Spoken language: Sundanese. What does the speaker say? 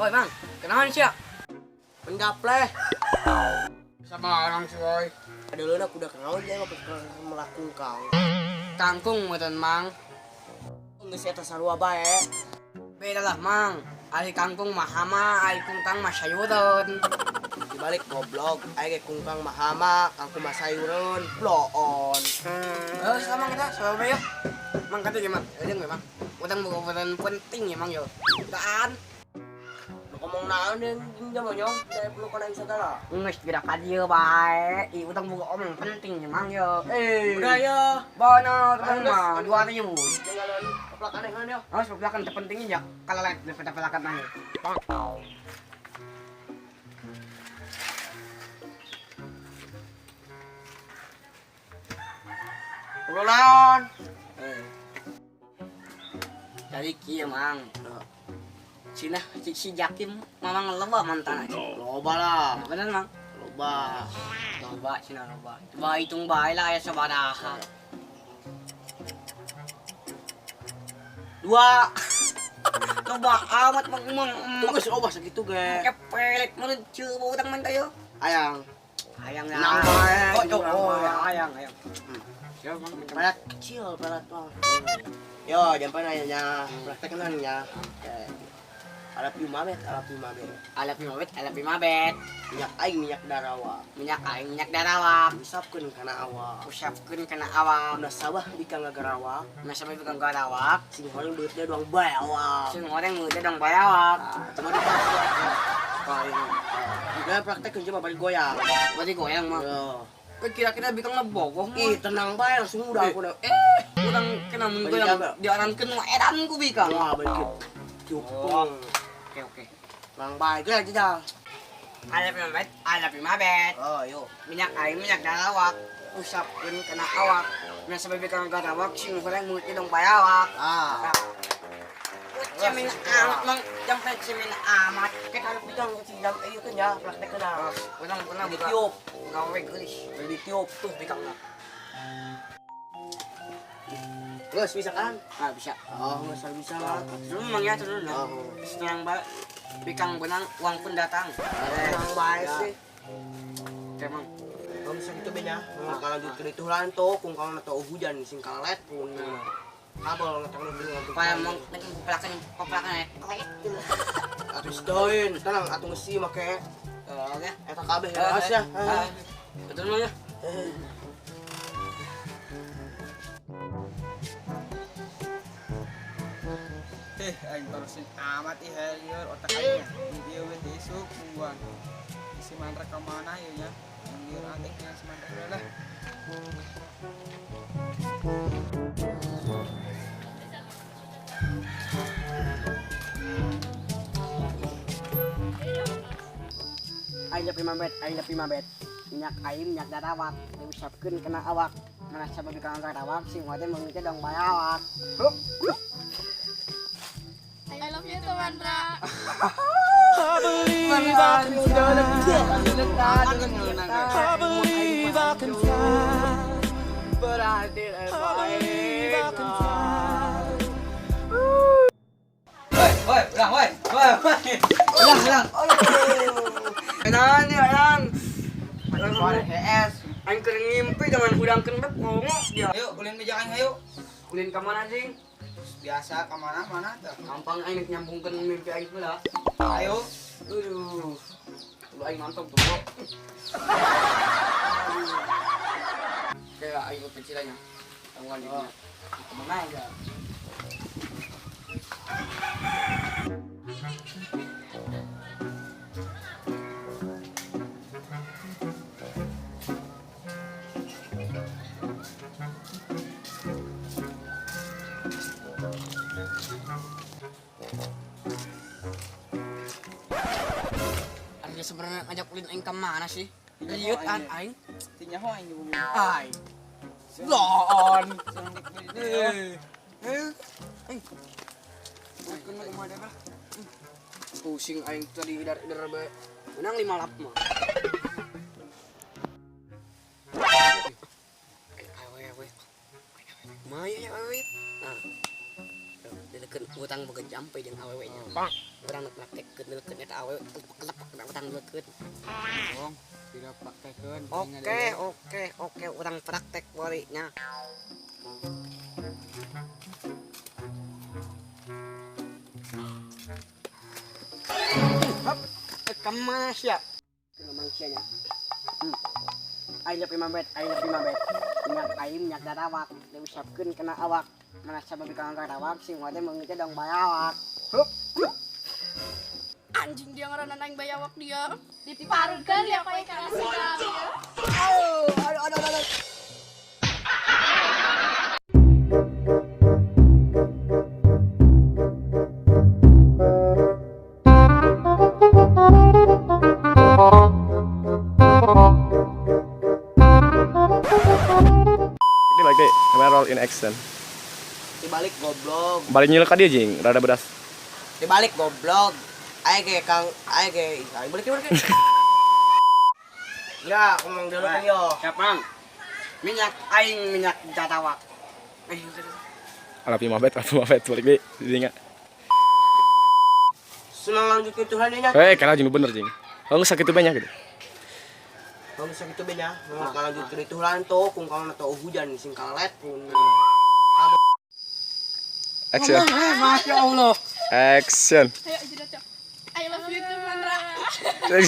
Oi, Mang. Kenalan sih ya? Pendapleh. Sabarang sih, oi. Dulu aku udah kenal dia waktu melak kungkang. Kangkung meureun, Mang. Geus eta sarua bae. Beda lah, Mang. Ari kangkung mah hama, ari kungkang mah sayureun. Dibalik goblok, aya ge kungkang mah hama, kangkung mah sayureun, bloon. Eh, sama kita, sama yuk. Mang kata gimana? Eureun memang. Utang bukan penting ya, Mang yo. Daan. Ngomong naon deui jeung monyong, dari perlu kana segala. Geus gerak ka dieu bae. Ih, utang buka omong penting ya, Mang yo. Eh. Udah ya. Bono, teman mah 2000. Tinggalan keplakan dengan yo. Awas pelakan terpentingnya ya. Kalau lihat daripada pelakan nanya. Perlu naon? Eh. Jadi kieu, Mang. Cina si, si Jakim mamang loba mantan aja. Loba lah. Bener, Mang? Loba. Loba, cina loba. Coba hitung bae lah aya sabaraha. Dua. Loba amat Mang Mang. Tunggu loba segitu ge. Kepelet menurut coba utang man tayo. Ayang. Ayang lah. Nang bae, Oh, oh, nang oh, bae. ayang, ayang. Ya, Mang. Pelet kecil pelet mah. Yo, jangan nanya, praktek nanya. Alap mabet, alap mabet. Alap mabet, alap mabet. Minyak aing minyak darawak. Minyak aing minyak darawak. Usapkeun kana awak. Usapkeun kana awak. Nasabah bikang ngagarawak. Nasabah bikang garawak. Sing horeng beutna doang bayawak. Sing horeng beutna doang bayawak. Coba dipraktek. Nah, praktek coba balik goyang. Balik goyang mah. Yo. Kira-kira bikang ngebogoh mah. Ih, tenang bae langsung udah aku udah. Urang kena mun goyang diarankeun mah edan ku bikang. Wah, balik. Cupong. Oke, oke. Tenang bae ge aja. Alap mabet, alap mabet. Oh, yo. Minyak aing minyak darawak. Usapkeun kana awak. Nasabah bikang garawak sing goreng mulut dong bayawak. Ah. Cemin amat mang, jampe cemin amat. Kayak kalau bikang sidang ieu kan ya, praktek kana. Urang pernah buka. Ditiup. Gawe geulis. Ditiup tuh bikang na. Geus bisa kan? Ah, bisa. Oh, geus bisa lah. Terus mang ya terus lah. Oh. Tenang bae. Bikang benang, uang pun datang. Tenang bae sih. Oke, Mang. Kalau misalnya gitu benya, mau lanjut ke itu lanto, kung kalau atau hujan sing kalet pun. Kabel ngeteng lu beli ngantuk. Supaya mau pelakan pelakan ya. Atuh stoin, tenang atuh ngesi make. Oke. Eta kabeh ya, ya. Betul Mang ya. Aing terusin amat ih lieur otak aing. Di dieu we teh isuk nungguan. Si Mandra ka mana ieu nya? Lieur aneh nya si Mandra lah. Aing lebih mabet, aing lebih mabet. Minyak aing minyak darawak, diusapkeun kana awak. Mana sabab bikang garawak sing wae mengite dong bayawak. Hup. I love you, Mandra. I believe I can fly. I believe I can fly. But I didn't I believe I can fly. Woi, woi, ulang woi. Woi, woi. Ulang, ulang. Enan ya, enan. Suara HS. Aing keur ngimpi dengan hudangkeun beb ngomong dia. Ayo, ulin meja aing ayo. Ulin ka mana sih? Biasa ka mana-mana teh. Gampang aing nyambungkeun mimpi aing heula. Ayo. Aduh. Lu aing mantap tuh, Bro. Kayak aing pencilannya. Tanggungan dirinya. Kemana ya? Artinya sebenarnya ngajak ulin aing ke mana sih? Liut an aing. Teu nyaho aing di bumi. Ai. Lon. Eh. Eh. Pusing aing tadi idar-idar bae. Menang 5 lap mah. Awe awe. Maya ya awe. Nah. Praktekkeun utang boga jampe jeung awewe nya. Urang nu praktekkeun neukeun eta awewe kelepek na utang neukeun. Bohong, tidak praktekkeun. Oke, urang praktek wari nya. Hop, kemana sia? Kemana sia nya? Aing lebih mabet, aing lebih mabet. Minyak aing minyak darawak, diusapkeun kena awak. Mana sababi kang darawak sing wae meungit teh dong bayawak. Hup. Anjing dia ngaranna aing bayawak dia. Diparutkeun dia pae kana sikap ya. Aduh, aduh, aduh, aduh. Ini balik deh, kamera roll in action. Dibalik goblok. Balik nyilek ka dia jing, rada beras. Dibalik goblok. Ayo ke Kang, ayo ke. Ayo balik balik. Ya, ngomong dulu kan yo. Siap, Mang. Minyak aing minyak darawak. Alapi mabet, balik deh, jadi enggak. Senang lanjut ke Tuhan nya. Eh, karena jing bener jing. Kalau sakit tuh banyak gitu. Kalau sakit tuh benya, mau lanjut ke Tuhan tuh, kung kalau atau hujan sing kalet pun. Action. Masya Allah. Action. Ayo jidat cok. I love you teman Ra. Action.